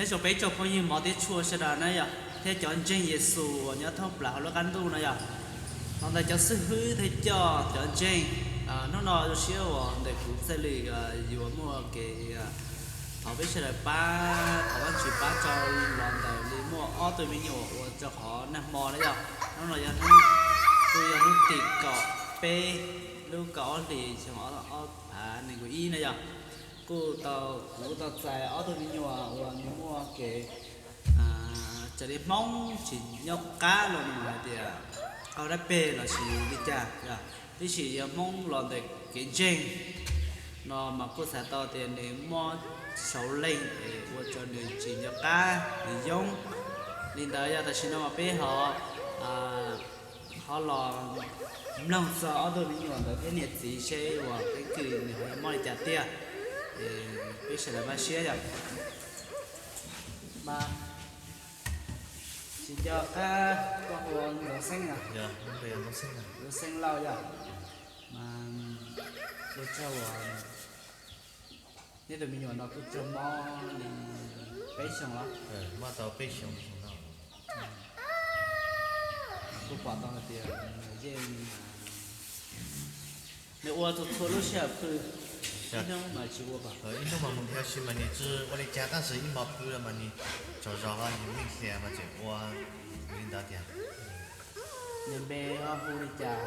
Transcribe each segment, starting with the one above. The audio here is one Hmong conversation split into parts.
Nyob zoo peb tsoom phooj ywg mov thiab tshua sawv daws na yom, thiab cov ntseeg Yexus uas nyob thoob plaws hauv lub qab ntuj na yom. Los ntawm cov xib hwb thiab coj cov ntseeg, hnub no zoo siab uas ntawm kuv txawj lwm yuav muaj kev thov peb sawv daws pab, thov Vajtswv pab tso los ntawm li muaj ob tug me nyuam uas rau qhov nag hmo na yom. Hnub no yog hnub, kuj yog hnub tim kaum peb lub kaum ob hlis xyoo ob phav nees nkaum ib na yom. Kuj tau, kuv kuj tau txais ob tug me nyuam uas nws muaj kev raws li Hmoob tsis nyob qab los nws hais tias qaug dab peg los sis li cas, tab sis yog Hmoob los ntawm kev ntseeg no mas kuj xav tau tias nws muab sauv leej es ua rau nws tsis nco qab nws yoob. Li ntawd yog tam sim no mas peb ho ho los mloog txog ob tug me nyuam ntawd thiab niam txiv seb uas keeb kwm nws ho yuav mob li cas tiag. Peb sawv daws npaj siab yom. Mas tsis nco qab koj hu ua Ntxoov Xeeb no? Ntxoov Xeeb Lauj yom. Mas ua tsaug uas neb tus me nyuam no kuj raug mob li peb xyoos los? Mob tau peb xyoos no. Kuj pom tau hais tias nws yeej, nws ua txhua txhua lub sij hawm pw, ib hnub mas tsis ua pom. Ib hnub mas mus dhia si mas nws tsis ua li cas tab sis ib hmo pw los mas nws tsaug zog los nws yeej hlias mas tseem ua li ntawd tiag. Nws npe ho hu li cas?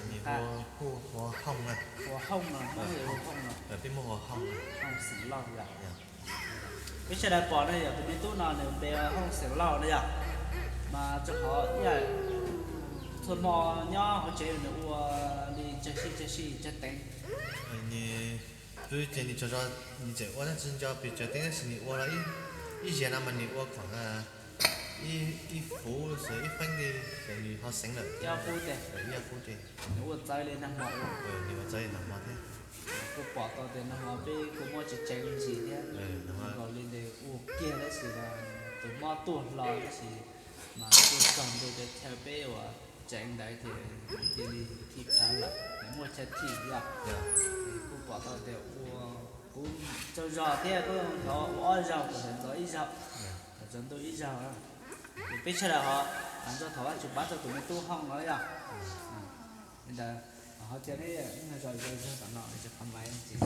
Nws hu ua Hooj na. Hu ua Hooj no, hu ua Hooj no. Peb muab hu ua Hooj, Hooj Xeem Lauj yom. Peb sawv daws pom na yom, tus me tub no nws npe hu ua Hooj Xeem Lauj na yom. Mas rau qhov ib yam txhua hmo nyob hauv tsev nws ua li tsawg sij tsawg sij tsawg teev. Nws pw ces nws tsaug zog nws tseem ua dab tsi nco pes tsawg teev tab sis nws ua los ib zaug no mas nws ua khoom ib fuv xwb ib feeb li ces nws ho xeev lawm. Ib ob fuv ces nws ua txawv li nag hmo, nws ua txawv li nag hmo thiab. Kuj pom tau tias nag hmo peb kuj muab tsis tseev me ntsis thiab, nkaus li nws ua kiag tab sis tus mob tuaj hlo tab sis mas kuj txog ntua ces chaw peb uas tseev ntawd ces cia li thim plawv lawm, muaj chaw thim yom. Kuj pom tau tias ua, kuv tsaug zog thiab kuj thov ua ob zaug, kuv tseem ntxov ib zaug, tseem ntuj ib zaug. Ces peb sawv daws ho nrog thov Vajtswv pab rau tus me tub Hooj no yom. Li ntawd, ho cia neb nyob zov zog tom no, tsis qhov mais tsis.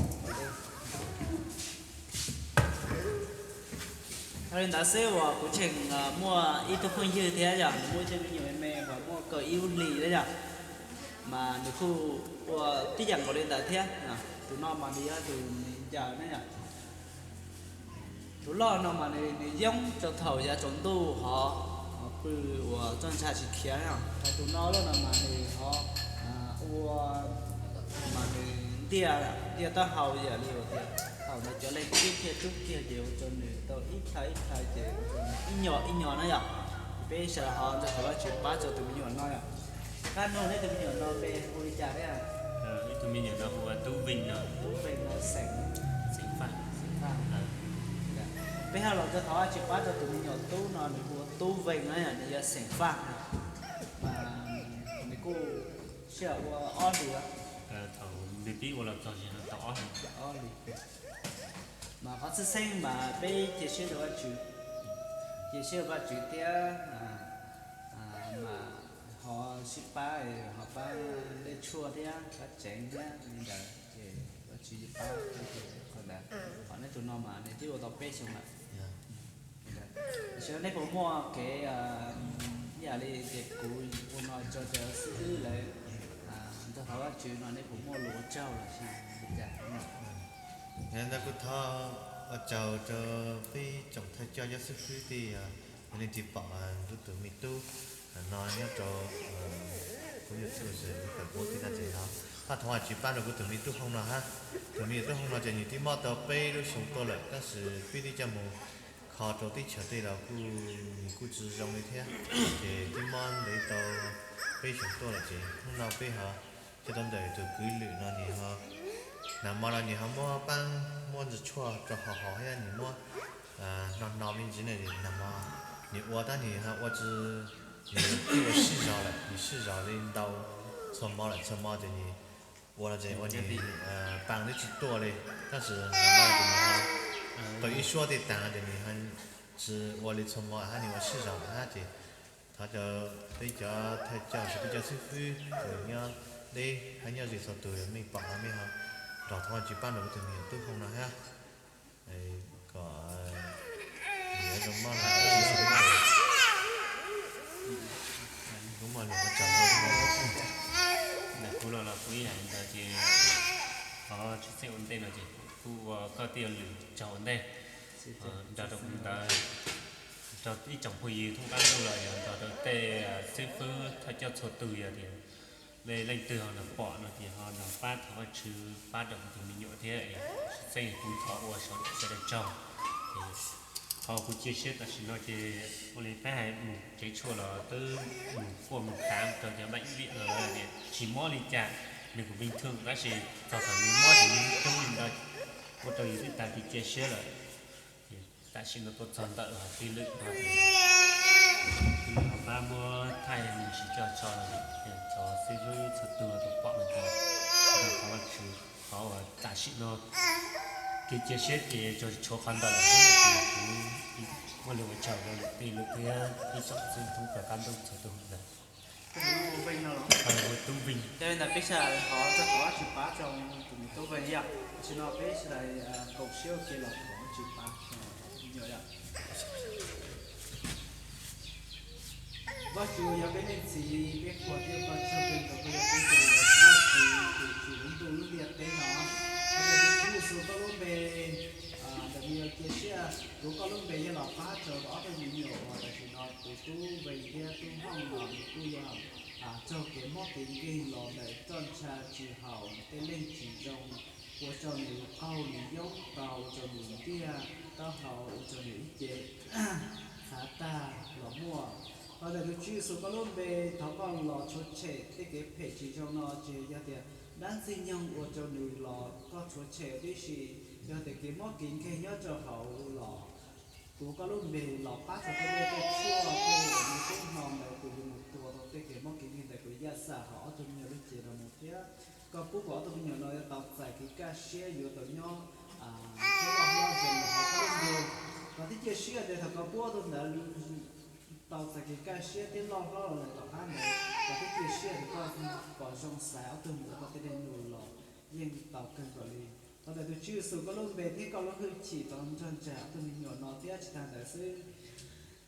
Yog li ntawd xwb uas kuv tseem muaj ib tug phooj ywg thiab yom, nws muaj ib tug me nyuam me me uas muaj kaum ib lub hlis na yom, mas nws kuj ua tib yam nkaus li ntawd thiab. Tus no mas nws yog tus me ncaws na yom. Tus loj no mas nws yoob rau thaum yav tsaus ntuj hov, pw uas txoj ntsa tsis khiav, hos tus no loj no mas nws hov ua, mas nws ntiaj, ntiaj taub hau yam li uas tias thaum ntawd cov leeg tub kiag tub kiag ces ua rau nws tau ib plhaw ib plhaw ces ua rau nws ib nyuag ib nyuag na yom. Peb sawv daws ho nrog thov Vajtswv pab rau tus me nyuam no yom. Qab no neb tus me nyuam no npe hu li cas thiab? Ib tug me nyuam no hu ua Tub Veej no. Tub Veej no xeem, xeem Faj, xeem Faj. Peb ho los nrog thov Vajtswv pab rau tus me nyuam tub no, nws hu ua Tub Veej na, nws yog xeem Faj. Mas nws kuj sij hawm ua ob hlis, thaum nws pib ua los txog tau ob hlis. Mas qhov txhia xeeb mas peb cia siab rau Vajtswv, cia siab rau Vajtswv thiab, mas ho sib pab, ho pab nplej tshuaj thiab pab tseev thiab li ntawd ces Vajtswv yeej pab qhov ntawd. Ho neb tus no mas nws twb ua tau peb xyoo lawm. Tam sim no neb puas muaj kev, ib yam li tias kuv ua no tso cov xib hwb lawv nrog thov Vajtswv no neb puas muaj lus ua tsaug los sis li cas? Ntawd kuv thov ua tsaug rau peb tsoom thawj coj cov xib hwb tej, yog leej twg pom kuv tus me tub no nyob rau kuv YouTube, kuv tawm kuv tej no ces no, thov thov Vajtswv pab rau kuv tus me tub Hooj no hab. Tus me tub Hooj no ces nws twb mob tau peb lub xyoo tuaj lawm tab sis peb twb coj mus kho rau teb chaws tej los kuj, nws kuj tsis zoo li thiab, ces twb mob ntev tau peb xyoo tuaj lawm ces hnub no peb ho coj tau ntawm tus kwv Lwm no nws ho, nag hmo los nws ho muab paab muab ntsis tshuaj rau haus haus thiab nws muab hno hno me ntsis na, nag hmo nws ua tab nws ho ua tsis, nws twb ua sib zog lawm, nws sib zog li ntau txhua hmo lawm, txhua hmo ces nws ua los ces ua nws paas twb tsis tuaj li, tab sis nag hmo ces nws ho tau ib suab tej taag ces nws ho Tsis ua li txhua hmo hab, nws ua sib zog hab ces thov caw peb cov thawj coj, peb cov xib fwb uas nyob deb hab nyob ze txhua tus, mej pom no mej ho nrog thov Vajtswv pab rau kuv tug me nyuam tub Hoob no hab, kom nws zoo maj, kuv muaj lus ua tsaug. Ntawm kuv los kuv ib yam li ntawd ces qhov tshwj xeeb ua ntej no ces kuv ua koj tej lus tsaug ua ntej nrog rau kuv ntawd, rau ib tsoom phooj ywg thoob qab ntuj los yog nrog rau tej xib fwb thawj coj txhua tus, yog tias nej leej twg ho nrog pom no ces ho nrog pab thov Vajtswv pab rau kuv tus me nyuam thiab. Tshwj xeeb kuv thov ua sawv daws tsaug. Qhov kuv cia siab tam sim no ces ua li peb hais mus tsev tshuaj los twb mus kuaj mus khav rau cov npaim viam los lawm, tsis mob li cas, nws kuj bình thường tab sis txog thaum nws mob ces nws coob li ntawd, ua rau yus twb tag kev cia siab lawm. Tam sim no tuaj txog ntawm tij lwm no, tij lwm ho pab muab thaij nws tsis coj tso, cov xib fwb txhua tus tau pom no ces thov Vajtswv, qhov uas tam sim no kev cia siab ces tsuas tshuav qhov ntawd lawm, kuv muaj lus ua tsaug rau tij lwm thiab ib tsoom xib fwb thoob plaws qab ntuj txhua tus ntawd. Tub Veeg no los? Tub Veeg. Yog li ntawd peb sawv daws thov txog thov Vajtswv pab rau tus me Tub Veeg yom. Tam sim no peb sawv daws koom siab ua ke los thov Vajtswv pab rau tus me nyuam yom. Vajtswv yog peb leej txiv, peb qhuas thiab ua tsaug kawg nkaus koj yog peb tus Vajtswv, tus tswv lub ntuj lub ntiaj teb no. Thov tus Tswv Yexus koj lub npe, ntawm me nyuam cia siab tuav koj lub npe yog los pab rau ob tug me nyuam uas tam sim no tus Tub Veeg thiab Tub Hoob no nws kuj yog raug kev mob kev nkeeg los ntawm roj ntsha tsis haum, tej leeg tsis zoo, ua rau nws qaug nws yoob, tau ua rau nws ntiag taub hau, ua rau nws ib ce txhav tag los muaj. Thov ntawm tus Tswv Yexus koj lub npe, thov koj los rhuav tshem tej kev phem tsis zoo no, tsis yog tias dab ntxwg nyoog ua rau nws los koj rhuav tshem tib si, yog tias kev mob kev nkeeg nyob rau hauv los tuav koj lub npe los pab rau tej dej tej tshuaj, tej uas nws tub hno ntawd kuj yuav mus tua tau tej kev mob kev nkeeg ntawd kuj yaj xam hauv ob tug me nyuam lub cev no mus thiab. Koj pub kom ob tug me nyuam no yuav tau txais kev kaj siab yuav tau nyob thiab loj hlob zoo los hauv koj lub npe. Koj twb cia siab tias thaum koj pub ob tug ntawd tau txais kev kaj siab thiab loj hlob los lawm tom qab ntawd, koj twb cia siab tias koj pom zoo xaiv ob tug mus ua koj tej dej num los yeej tau kawg nkaus li. Thov ntawm tus Tswv Yexus koj lub npe thiab koj lub hwj chim tau nrog nraim ob tug me nyuam no thiab tsis tag ntawd xwb,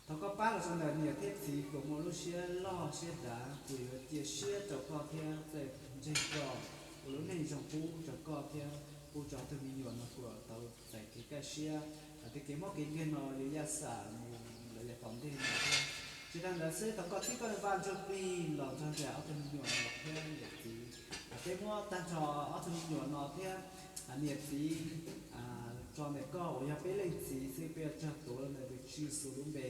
thov koj pab los rau ntawm niam thiab txiv kuj muaj lub siab loj siab dav, kuj yuav cia siab rau koj thiab txawj ntseeg koj, ua lub neej zoo pub rau koj thiab pub rau ob tug me nyuam no kuj tau txais kev kaj siab, hais tias kev mob kev nkeeg no yuav yaj xam mus lawm yav tom ntej no thiab. Tsis tag ntawd xwb, thov koj txib koj Vaj Ntsuj Plig los nrog nraim ob tug me nyuam no thiab niam txiv. Peb muab tag nrho ob tug me nyuam no thiab niam txiv tso ntawm koj uas yog peb leej txiv xwb, peb yuav tsaug tuav ntawm tus Tswv Yexus lub npe.